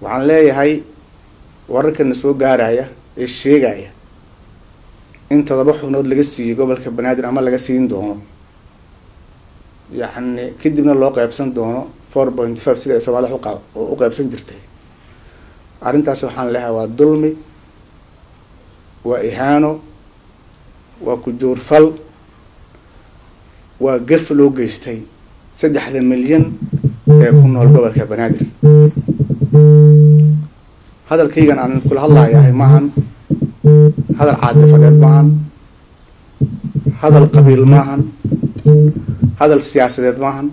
Waxaan leeyahay wararkana soo gaaraya ee sheegaya in 7 xubnood laga siiyey gobolka Banaadir ama laga siin doono, yacni kadibna loo qeybsan doono 4.5 sida ay Soomaalida u qeybsan jirtay, arrintaas waxaan leeyahay waa dulmi, waa ihaano, waa ku-joorfal, waa gaf loo geystay 3da milyan ee ku nool gobolka Banaadir. Hadalkaygan aan kula hadlayahay maahan hadal caadifadeed, maahan hadal qabiil, maahan hadal siyaasadeed, maahan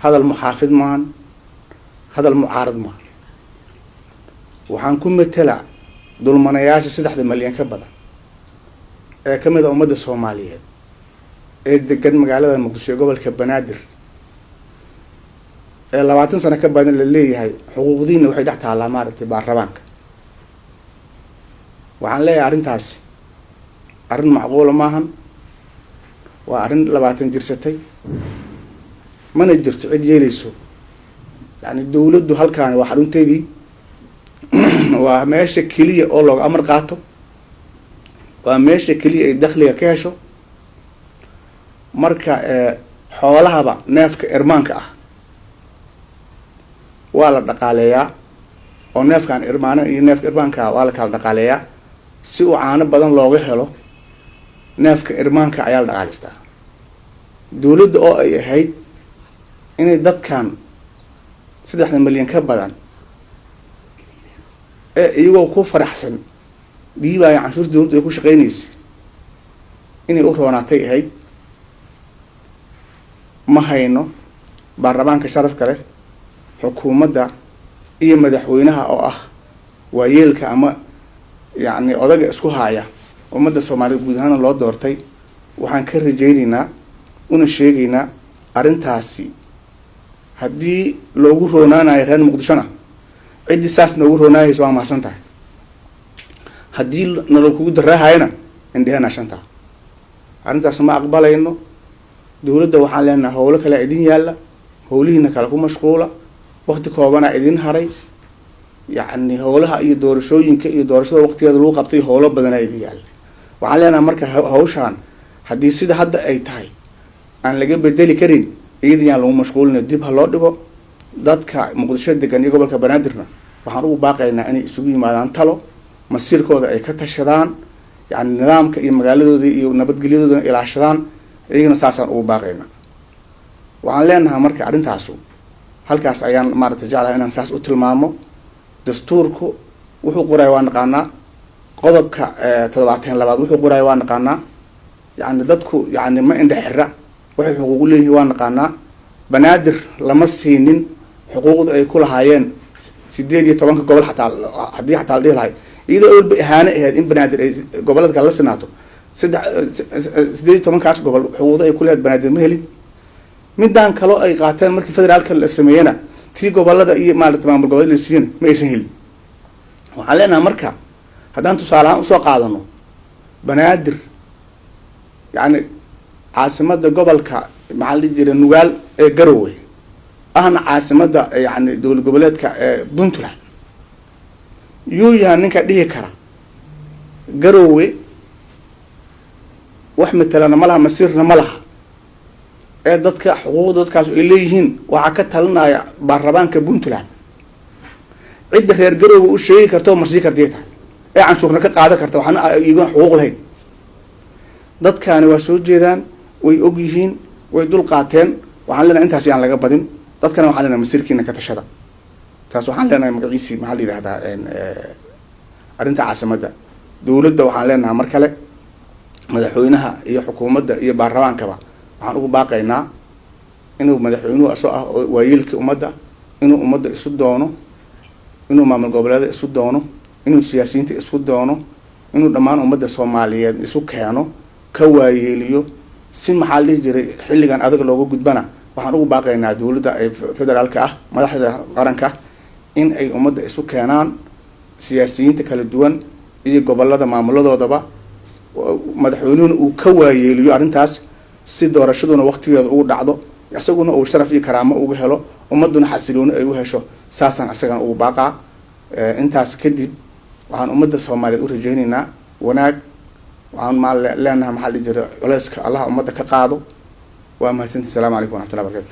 hadal muxaafid, maahan hadal mucaarad maahan. Waxaan ku metelaa dulmanayaasha 3da milyan ka badan ee kamid a ummadda Soomaaliyeed ee degan magaalada Muqdisho ee gobolka Banaadir, ee 20 sano ka badan la leeyahay xuquuqdiina waxay dhex taallaa maaragtay baarlamaanka. Waxaan leeyahay arrintaasi arrin macquula maahan, waa arrin 20 jirsatay, mana jirto cid yeeleyso. Yani dawladdu halkaani waa xarunteedii, waa meesha keliya oo looga amar qaato, waa meesha keliya ay dakhliga ka hesho. Marka xoolahaba neefka irmaanka ah waa la dhaqaaleeyaa, oo neefkaan irmaana iyo neefka irmaanka waa la kala dhaqaaleeyaa si uu caano badan looga helo. Neefka irmaanka ayaa la dhaqaaleystaa. Dawladda oo ay ahayd inay dadkan 3da milyan ka badan ee iyagoo ku faraxsan dhiibaya canshuurta dawladdu ay ku shaqeyneysay inay u roonaatay ahayd, ma hayno. Baarlamaanka sharafka leh, xukuumadda iyo madaxweynaha oo ah waayeelka ama yacni odaga isku haaya ummadda Soomaaliyed guud ahaana loo doortay, waxaan ka rajayneynaa una sheegaynaa arrintaasi haddii loogu roonaanayo reer Muqdishona, ciddii saas noogu roonaanaysa waa mahadsan tahay. Haddii nala kugu daraahayana, indhehena shantaa, arrintaas ma aqbalayno. Dawladda waxaan leenahay howlo kalea idin yaalla, howlihiina kale ku mashquula, wakti koobanaa idin haray. Yacni howlaha iyo doorashooyinka iyo doorashada waqtigeeda lagu qabtay, howlo badanaa idin yaalla. Waxaan leenahay marka hawshaan haddii sida hadda ay tahay aan laga bedeli karin, iyada yaan lagu mashquulina, dib ha loo dhigo. Dadka Muqdisho degan iyo gobolka Banaadirna waxaan ugu baaqaynaa inay isugu yimaadaan talo, masiirkooda ay ka tashadaan, yani nidaamka iyo magaaladooda iyo nabadgelyadoodana ilaashadaan. Iyagana saasaan ugu baaqaynaa. Waxaan leenahay marka arrintaasu halkaas ayaan maaragtay jeclahay inaan saas u tilmaamo. Dastuurku wuxuu qoraya waa naqaanaa, qodobka 72aad wuxuu qoraya waa naqaanaa. Yani dadku yani ma indhe xira, waxay xuquuq leeyihiin waa naqaanaa. Banaadir lama siinin xuquuqda ay ku lahaayeen 18-ka gobol. Xataa haddii xataa la dhihi lahay, iyadoo awalba ihaano ahayd in Banaadir ay gobolada kale la sinaato, saddex 18-kaas gobol xuquuqda ay ku lahayd Banaadir ma helin. Midaan kaloo ay qaateen markii federaalka la sameeyena, tii gobolada iyo maarata maamul goboleed la siiyena ma aysan helin. Waxaan leenahay marka haddaan tusaale ahaan usoo qaadano Banaadir, yacni caasimada gobolka maxaa la dhihi jiray Nugaal ee Garowe, ahna caasimada yani dowlad goboleedka ee Puntland, yuu yahay ninka dhihi kara Garowe wax matalana ma laha, masiirna ma laha, ee dadka xuquuqda dadkaas ay leeyihiin waxaa ka talinaya baarlamaanka Puntland? Cidda reer Garowe u sheegi karta oo marsii kartay tahay ee canshuurna ka qaadan karta, waxna iyagona xuquuq lahayn. Dadkaani waa soo jeedaan, way og yihiin, way dul qaateen. Waxaan leenahay intaas yaan laga badin. Dadkana waxaan leenahay masiirkiina ka tashada. Taas waxaan leenahay magaciisii maxaa la yidhahdaa arrinta caasimadda. Dowladda waxaan leenahay mar kale, madaxweynaha iyo xukuumadda iyo baarlamaankaba waxaan ugu baaqaynaa inuu madaxweynuhu asoo ah waayeelkii ummadda inuu ummadda isu doono, inuu maamul goboleeda isu doono, inuu siyaasiyiinta isku doono, inuu dhammaan ummadda Soomaaliyeed isu keeno, ka waayeeliyo si maxaa la dhihi jiray xilligan adag looga gudbana. Waxaan ugu baaqaynaa dowladda ay federaalka ah, madaxda qaranka, in ay ummadda isu keenaan, siyaasiyiinta kala duwan iyo gobolada maamuladoodaba, madaxweynuhuna uu ka waayeeliyo arrintaas si doorashaduna waqtigeeda ugu dhacdo, isaguna uu sharaf iyo karaamo uga helo. Ummadduna xasilooni ay u hesho, saasaan isagana ugu baaqaa. Intaas kadib waxaan ummadda Soomaaliyeed u rajeyneynaa wanaag. Waxaan maa leenahay, maxaa la dhihi jiray, culeyska Allaha ummadda ka qaado. Waa mahadsantii. Salamu calaykum waraxmatullahi barakatu.